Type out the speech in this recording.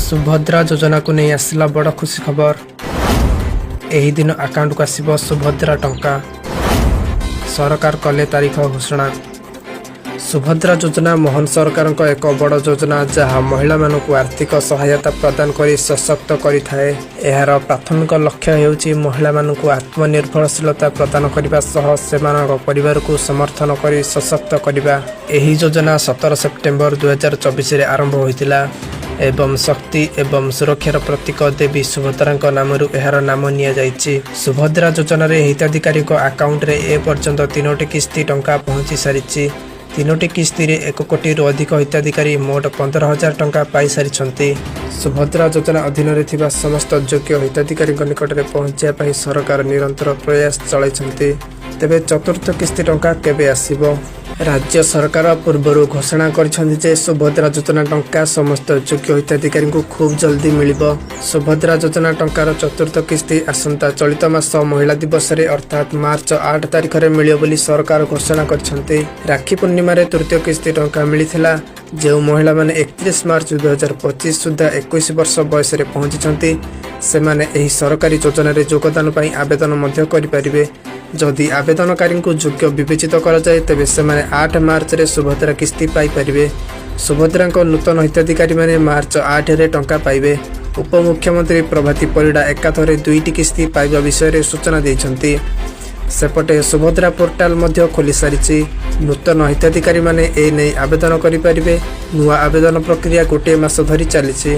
ସୁଭଦ୍ରା ଯୋଜନାକୁ ନେଇ ଆସିଲା ବଡ଼ ଖୁସି ଖବର। ଏହି ଦିନ ଆକାଉଣ୍ଟକୁ ଆସିବ ସୁଭଦ୍ରା ଟଙ୍କା। ସରକାର କଲେ ତାରିଖ ଘୋଷଣା। ସୁଭଦ୍ରା ଯୋଜନା ମୋହନ ସରକାରଙ୍କ ଏକ ବଡ଼ ଯୋଜନା, ଯାହା ମହିଳାମାନଙ୍କୁ ଆର୍ଥିକ ସହାୟତା ପ୍ରଦାନ କରି ସଶକ୍ତ କରିଥାଏ। ଏହାର ପ୍ରାଥମିକ ଲକ୍ଷ୍ୟ ହେଉଛି ମହିଳାମାନଙ୍କୁ ଆତ୍ମନିର୍ଭରଶୀଳତା ପ୍ରଦାନ କରିବା ସହ ସେମାନଙ୍କ ପରିବାରକୁ ସମର୍ଥନ କରି ସଶକ୍ତ କରିବା। ଏହି ଯୋଜନା 17 ସେପ୍ଟେମ୍ବର 2024ରେ ଆରମ୍ଭ ହୋଇଥିଲା ଏବଂ ଶକ୍ତି ଏବଂ ସୁରକ୍ଷାର ପ୍ରତୀକ ଦେବୀ ସୁଭଦ୍ରାଙ୍କ ନାମରୁ ଏହାର ନାମ ନିଆଯାଇଛି। ସୁଭଦ୍ରା ଯୋଜନାରେ ହିତାଧିକାରୀଙ୍କ ଆକାଉଣ୍ଟରେ ଏପର୍ଯ୍ୟନ୍ତ ତିନୋଟି କିସ୍ତି ଟଙ୍କା ପହଞ୍ଚି ସାରିଛି। ତିନୋଟି କିସ୍ତିରେ 1 କୋଟିରୁ ଅଧିକ ହିତାଧିକାରୀ ମୋଟ 15,000 ଟଙ୍କା ପାଇସାରିଛନ୍ତି। ସୁଭଦ୍ରା ଯୋଜନା ଅଧୀନରେ ଥିବା ସମସ୍ତ ଯୋଗ୍ୟ ହିତାଧିକାରୀଙ୍କ ନିକଟରେ ପହଞ୍ଚିବା ପାଇଁ ସରକାର ନିରନ୍ତର ପ୍ରୟାସ ଚଳାଇଛନ୍ତି। ତେବେ ଚତୁର୍ଥ କିସ୍ତି ଟଙ୍କା କେବେ ଆସିବ? ରାଜ୍ୟ ସରକାର ପୂର୍ବରୁ ଘୋଷଣା କରିଛନ୍ତି ଯେ ସୁଭଦ୍ରା ଯୋଜନା ଟଙ୍କା ସମସ୍ତ ଯୋଗ୍ୟ ହିତାଧିକାରୀଙ୍କୁ ଖୁବ୍ ଜଲ୍ଦି ମିଳିବ। ସୁଭଦ୍ରା ଯୋଜନା ଟଙ୍କାର ଚତୁର୍ଥ କିସ୍ତି ଆସନ୍ତା ଚଳିତ ମାସ ମହିଳା ଦିବସରେ, ଅର୍ଥାତ୍ ମାର୍ଚ୍ଚ 8 ତାରିଖରେ ମିଳିବ ବୋଲି ସରକାର ଘୋଷଣା କରିଛନ୍ତି। ରାକ୍ଷୀ ପୂର୍ଣ୍ଣିମାରେ ତୃତୀୟ କିସ୍ତି ଟଙ୍କା ମିଳିଥିଲା। ଯେଉଁ ମହିଳାମାନେ 31 ମାର୍ଚ୍ଚ 2025 ସୁଦ୍ଧା 21 ବର୍ଷ ବୟସରେ ପହଞ୍ଚିଛନ୍ତି, ସେମାନେ ଏହି ସରକାରୀ ଯୋଜନାରେ ଯୋଗଦାନ ପାଇଁ ଆବେଦନ ମଧ୍ୟ କରିପାରିବେ। ଯଦି ଆବେଦନକାରୀଙ୍କୁ ଯୋଗ୍ୟ ବିବେଚିତ କରାଯାଏ, ତେବେ ସେମାନେ 8 ମାର୍ଚ୍ଚରେ ସୁଭଦ୍ରା କିସ୍ତି ପାଇପାରିବେ। ସୁଭଦ୍ରାଙ୍କ ନୂତନ ହିତାଧିକାରୀମାନେ ମାର୍ଚ୍ଚ 8ରେ ଟଙ୍କା ପାଇବେ। ଉପମୁଖ୍ୟମନ୍ତ୍ରୀ ପ୍ରଭାତୀ ପରିଡ଼ା ଏକାଥରେ ଦୁଇଟି କିସ୍ତି ପାଇବା ବିଷୟରେ ସୂଚନା ଦେଇଛନ୍ତି। ସେପଟେ ସୁଭଦ୍ରା ପୋର୍ଟାଲ ମଧ୍ୟ ଖୋଲିସାରିଛି। ନୂତନ ହିତାଧିକାରୀମାନେ ଏ ନେଇ ଆବେଦନ କରିପାରିବେ। ନୂଆ ଆବେଦନ ପ୍ରକ୍ରିୟା ଗୋଟିଏ ମାସ ଧରି ଚାଲିଛି।